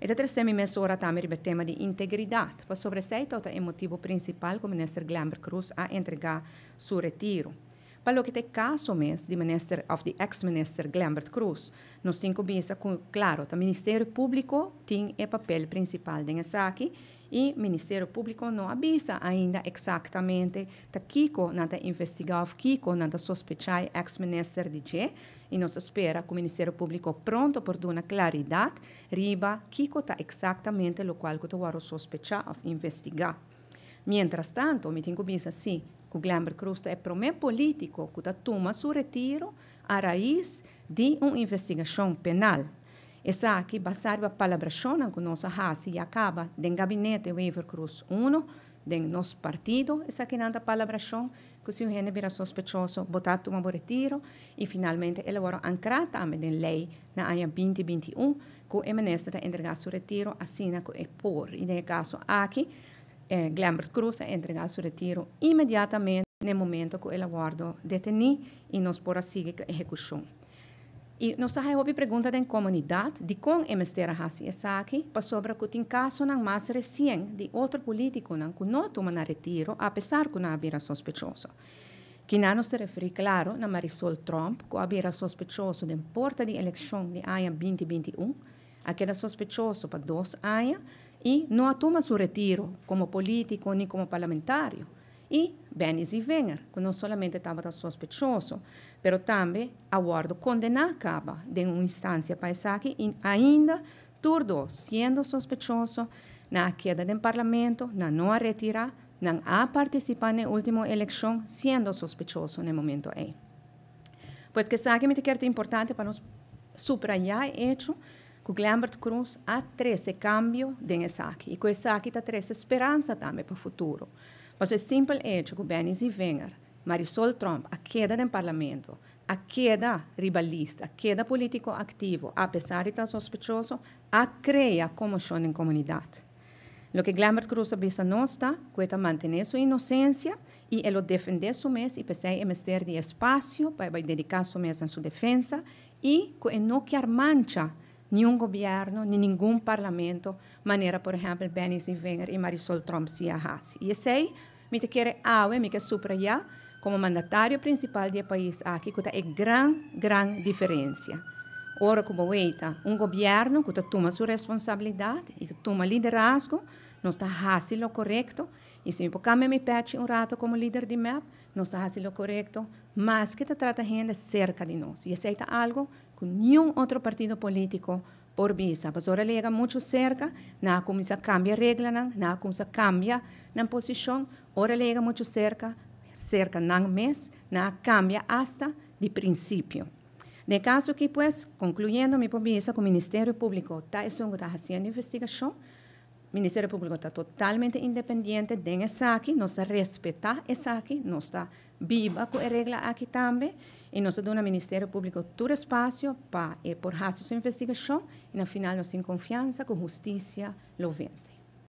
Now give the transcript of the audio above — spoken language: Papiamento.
E ta trese mi mesora tambe riba e tema di integridat, pasobra esei tabata e motibu prinsipal ku Minister Glenbert Croes a entregá su retiro. Pa loke ta e kaso mes di Minister òf di eks Minister Glenbert Croes, nos tin ku bisa ku klaro ta Ministerio Públiko tin e papel prinsipal den esaki i Ministerio Públiko no a bisa ainda eksaktamente ta kiko nan ta investigá òf kiko nan ta sospechá e eks minister di dje i nos ta spera ku Ministerio Públiko pronto por duna klaridat riba kiko ta eksaktamente lokual ku ta wòrdu sospechá òf investigá. Miéntras tanto mi tin ku bisa sí ku Glenbert Croes ta e promé polítiko ku ta tuma su retiro a rais di un investigashon penal. Esaki basá riba palabrashonnan ku nos a hasi ya kaba den gabinete Wever-Croes uno, den nos partido esakinan ta palabrashon ku si un hende bira sospechoso bo ta tuma bo retiro i finalmente el a wòrdu ankrá tambe den lei na aña 2021 ku e minister ta entregá su retiro asina ku e por i den e kaso aki Glenbert Croes a entregá su retiro inmediatamente na e momento ku el a wòrdu detení i nos por a sigui ku ehekushon. I nos a haña hopi pregunta den komunidat dikon e mester a hasi esaki, pasobra ku tin kasonan mas resien di otro polítikonan ku no a tuma nan retiro apesar ku nan a bira sospechoso. Kinan nos ta referí klaro na Marisol Tromp ku a bira sospechoso den porta di elekshon di aña 2021, a keda sospechoso pa 2 aña i no a tuma su retiro komo polítiko ni komo parlamentario. I Benny Zievinger, ku no solamente tabata sospechoso, pero tambe a wòrdu kondená kaba den un instansia pa esaki i ainda tur dos siendo sospechoso, nan a keda den parlamento, nan no a retirá, nan a partisipá na e último elekshon siendo sospechoso na e momento ei. Pues ku esaki mi ta kere ta importante pa nos subrayá e echo ku Glenbert Croes a trese kambio den esaki i ku esaki ta trese speransa tambe pa futuro. Pasobra e simpel echo ku Benny Zievinger, Marisol Tromp a keda den parlamento, a keda riba lista, a keda polítiko aktivo, apesar di ta sospechoso, a krea konmoshon den komunidat. Loke Glenbert Croes a bisa nos ta ku e ta mantené su inosensia i e lo defendé su mes i p'esei e mester di espasio pa e bai dediká su mes na su defensa i ku e no kier mancha ningun gobièrnu ni ningun parlamento manera por ehèmpel Benny Zievinger i Marisol Tromp si a hasi. I esei mi ta kere awe mi ke subrayá komo mandatario prinsipal di e pais aki ku ta e gran gran diferensia. Ora ku bo weita un gobièrnu ku ta tuma su responsabilidat i ta tuma liderazgo, nos ta hasi lo korekto i si mi por kambia mi pèchi un rato komo lider di MEP, nos ta hasi lo korekto, maske ta trata hende serka di nos. I esei ta algu ku ningun otro partido polítiko por bisa. Pasobra ora yega muchu serka, nan a kuminsá kambia reglanan, nan a kuminsá kambia nan posishon. Ora yega muchu serka, serka nan mes, nan a kambia asta di prinsipio. Den kaso aki pues, konkluyendo mi por bisa ku Ministerio Públiko ta esun ku ta hasiendo investigashon. Ministerio Públiko ta totalmente independiente den esaki, nos ta respetá esaki, nos ta biba ku e regla aki tambe i nos ta duna Ministerio Públiko tur espasio pa e por hasi su investigashon i na final nos tin konfiansa ku hustisia lo vense.